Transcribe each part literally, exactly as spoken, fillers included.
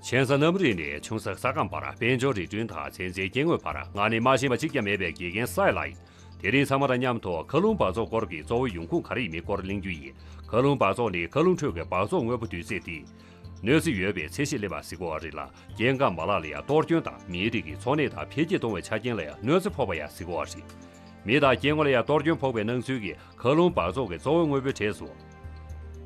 ཆེན་ས་གནམ་རིག་ནས་ཆུང་ས་ས་ཁམས་བར། དཔལ་འབྱོར་རིག་སྐྲུན་དང་ཚན་རྩལ་སྐྱེ་དངོས་བར། ང་ནི་མ་ཤེས་པ་གཅིག་ཀྱང་མེད་པའི་དགེ་རྒན་སའི་ལགས་ཡིན། དེ་རིང་ཚང་མ་དང་མཉམ་དུ་མཁའ་རླུང་འབག་བཙོག་སྐོར་གྱི་གཙོ་བོའི་ཡོང་ཁུངས་ག་རེ་ཡིན་མིན་སྐོར་གླེང་རྒྱུ་ཡིན། མཁའ་རླུང་འབག་བཙོག་ནི་མཁའ་རླུང་ཁྲོད་ཀྱི་འབག་བཙོག་དངོས་པོ་འདུས་ཚད་དེ། གནོད་འཚེ་ཡོད་པའི་ཚད་གཞི་སླེབས་པ་ཟེར་གོ་བ་རེད་ལ། སྐྱེ་ཁམས་མ་ལག་ལ་ཡང་གཏོར་སྐྱོན་དང་མིའི་རིགས་ཀྱི་འཚོ་གནས་དང་འཕེལ་རྒྱས་གཏོང་བའི་ཆ་རྐྱེན་ལ་ཡང་གནོད་འཚེ་ཕོག་པ་ཡང་ཟེར་གོ་བ་རེད། མི་དང་སྐྱེ་དངོས་ལ་ཡང་གཏོར་སྐྱོན་ཕོག་པའི་སྣང་ཚུལ་གྱིས། མཁའ་རླུང་འབག་བཙོག་གི་གཙོ་བོའི་དངོས་པོའི་གྲས་སུ།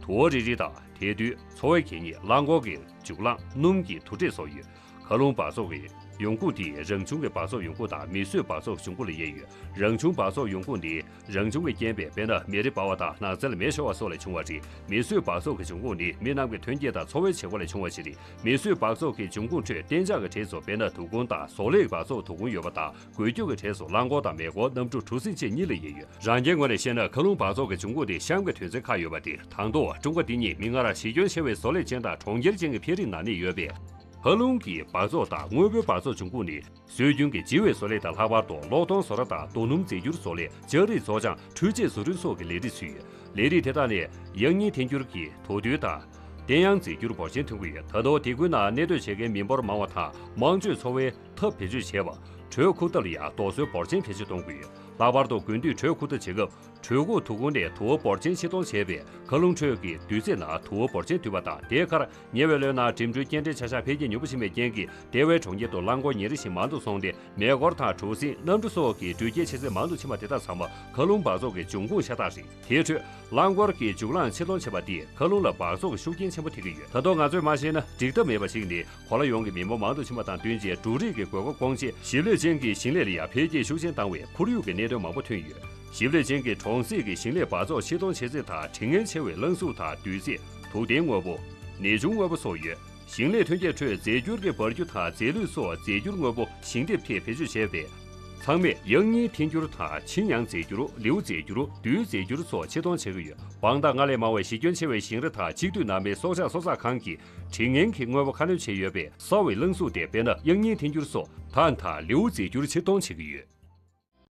དུ་བ་རིལ་རིལ་དང་དེ་དུས་འཚོ་བའི་གད་སྙིགས། རླངས་འཁོར་གྱི་རྒྱུག་རླངས། སྣུམ་གྱི་དུར་ཁྲོད་སོགས་ཡོད། མཁའ་རླུང་འབག་བཙོག་གི་ཡོང་ཁུངས་དེ་རང་བྱུང་གི་འབག་བཙོག་ཡོང་ཁུངས་དང་མིས་བཟོས་འབག་བཙོག་གི་འབྱུང་ཁུངས་ལ་དབྱེ་ཡོད། རང་བྱུང་འབག་བཙོག་ཡོང་ཁུངས་ནི་རང་བྱུང་གི་རྐྱེན་པས། དཔེར་ན་མེ་རི་འབར་བ་དང་ནགས་ཚལ་མེ་ཤོར་བ་སོགས་ལས་བྱུང་བ་རེད། མིས་བཟོས་འབག་བཙོག་གི་འབྱུང་ཁུངས་ནི་མི་རྣམས་ཀྱི་ཐོན་སྐྱེད་དང་འཚོ་བའི་བྱེད་སྒོ་ལས་བྱུང་བ་ཞིག་རེད། མིས་བཟོས་འབག་བཙོག་གི་འབྱུང་ཁུངས་ཁྲོད་གཏན་འཇགས་ཀྱི་གྲས་སུ། དཔེར་ན་དུག་ཁུང་དང་བཟོ་ལས་འབག་བཙོག་དུག་ཁུང་ཡོད་པ་དང་། འགུལ་སྐྱོད་ཀྱི་གྲས་སུ་རླངས་འཁོར་དང་མེ་འཁོར། གནམ་གྲུ། གྲུ་གཟིངས་བཅས་གཉིས་ལ་དབྱེ་ཡོད། རང་རྒྱལ་ངོས་ནས་བཤད་ན། མཁའ་རླུང་འབག་བཙོག་གི་འབྱུང་ཁུངས་དེ་གཤམ་གྱི་དོན་ཚན་ཁག་ཡོད་པ་སྟེ། དང་ཐོག་ཀྲུང་གོ་འདི་ཉིད་མི་ང་རང་གཞི་ཁྱོན་ཆེ་བའི་བཟོ་ལས་ཅན་དང་གྲོང་ཁྱེར་ཅན་གྱི་འཕེལ་རིམ་ནང་གནས་ཡོད་པས། མཁའ་རླུང་གི་འབག་བཙོག་དང་དངོས་པོའི་འབག་བཙོག་འབྱུང་ཁུངས་ནི། སྲོལ་རྒྱུན་གྱི་ལྕི་བའི་བཟོ་ལས་དང་། ལྷག་པར་དུ་གློག་ཐོག་བཟོ་གྲྭ་དང་རྡོ་སྣུམ་རྫས་འགྱུར་བཟོ་ལས། ལྕགས་རིགས་བཙོག་སྦྱང་། འཕྲུལ་ཆས་བཟོ་སྐྲུན་སོགས་ཀྱི་ལས་རིགས་ཚུད་ཡོད། ལས་རིགས་དེ་དག་ནས་དབྱང་གཉིས་ཐལ་འགྱུར་གྱི་དུག་རྡུལ་དང་། བརྟན་དབྱང་རྫས་འགྱུར་འབོར་ཆེན་ཐོན་གྱི་ཡོད། ད་དུང་དེ་ཁུལ་ནང་གནས་སྡོད་བྱེད་མཁན་མི་འབོར་མང་བ་དང་། དམངས་སྤྱོད་འཚོ་བའི་ཐབས་བེད་སྤྱོད་བྱས་པ། དྲོད་ཁུག་ཐབས་ལ་ཡང་དུག་སྲོལ་འབོར་ཆེན་བེད་སྤྱོད་གཏོང་གི་ཡོད། ལྷག་པར་དུ་དགུན་དུས་དྲོད་ཁུག་ཐབས་བྱེད་སྐབས། དྲོད་ཁུག་དུག་ཁུང་ནས་དུ་བ་འབོར་ཆེན་ཕྱིར་གཏོང་བྱས་པས། མཁའ་རླུང་ཁྲོད་ཀྱི་རྡུལ་རྫས་ནང་དུ་བ་འབོར་ཆེན་འདུས་པ་དང་། དེའི་ཁར་ཉེ་བའི་ལོའི་ནང་འགྲིམ་འགྲུལ་སྐྱེལ་འདྲེན་བྱ་གཞག་འཕེལ་རྒྱས་མྱུར་པོ་ཕྱིན་པའི་རྐྱེན་གྱིས། སྡེ་བའི་གྲོང་ཁྱེར་དུ་རླངས་འཁོར་ཉིན་རེ་བཞིན་མང་དུ་སོང་སྟེ། མེ་འཁོར་དང་གྲུ་གཟིངས། གནམ་གྲུ་སོགས་ཀྱི་འགྲུལ་སྐྱེལ་ཆུ་ཚད་མང་དུ་ཕྱིན་པ་དེ་དག་ཚང་མ་མཁའ་རླུང་འབག་བཙོག་གི་འབྱུང་ཁུངས་ཤ་སྟག་རེད། དེའི་ཁྲོད། རླངས་འཁོར་གྱི་རྒྱུག་རླངས་ཕྱིར་གཏོང་བྱེད་པ་འདིས་མཁའ་རླུང་ལ་འབག་བཙོག་གི་ཤུགས་རྐྱེན་ཆེན་པོ་ཐེབས་ཀྱི་ཡོད། ད་དུང་ང་ཚོས་མ་ཤེས་ན་འགྲིག་ཐབས་མེད་པ་ཞིག་ནི། གོ་ལ་ཡོངས་ཀྱི་མི་འབོར་མང་དུ་ཕྱིན་པ་དང་བསྟུན་ཆེད། འབྲུ་རིགས་ཀྱི་དགོས་མཁོ་སྐོང་ཆེད། ཞིང་ལས་ཅན་གྱི་ཞིང་ལས་ལ་ཡང་འཕེལ་རྒྱས་ཤུགས་ཆེན་བཏང་བས། ཁོར་ཡུག་གི་གནད་དོན་མང་པོ་ཐོན་ཡོད། ཞིང་ལས་ཅན་གྱི་གྲོང་གསེབ་ཀྱི་ཞིང་ལས་འབག་བཙོག་ཕྱིར་གཏོང་བྱེད་ཚད་དང་། དྲི་ངན་ཆེ་བའི་རླངས་གཟུགས་དང་རྡུལ་རྫས། དུག་ལྡན་དངོས་པོ། ནད་བྱུང་དངོས་པོ་སོགས་ཡོད། ཞིང་ལས་ཐོན་སྐྱེད་ཁྲོད་རྫས་འགྱུར་གྱི་འབར་རྒྱུ་དང་། རྫས་ལུད་སོགས་རྫས་འགྱུར་དངོས་པོ་ཞིང་འདེབས་ཐད་བེད་སྤྱོད་བྱས་པས། ཚང་མས་དབྱང་གཉིས་ཐལ་འགྱུར་དང་། ཆིན་ཡང་རྫས་འགྱུར། ལིའུ་རྫས་འགྱུར། རྡུལ་རྫས་འགྱུར་སོགས་ཕྱིར་གཏོང་བྱེད་ཀྱི་ཡོད། དཔང་རྟགས་སྔར་ལས་མང་བའི་གཞི་ཁྱོན་ཆེ་བའི་ཞིང་ར་དང་། གཅིག་སྡུད་ནང་པའི་སྲོག་ཆགས་གསོ་ཚགས་ཁང་གིས་དྲི་ངན་གྱི་དངོས་པོ་ཁ་སྣོན་བྱས་ཡོད་པས། སྲ་བའི་རླངས་གཟུགས་དེ། དཔེར་ན་དབྱང་གཉིས་ཐལ་འགྱུར་སོགས་ཐན་དང་ལིའུ་རྫས་འགྱུར་ཕྱིར་གཏོང་བྱེད་ཀྱི་ཡོད།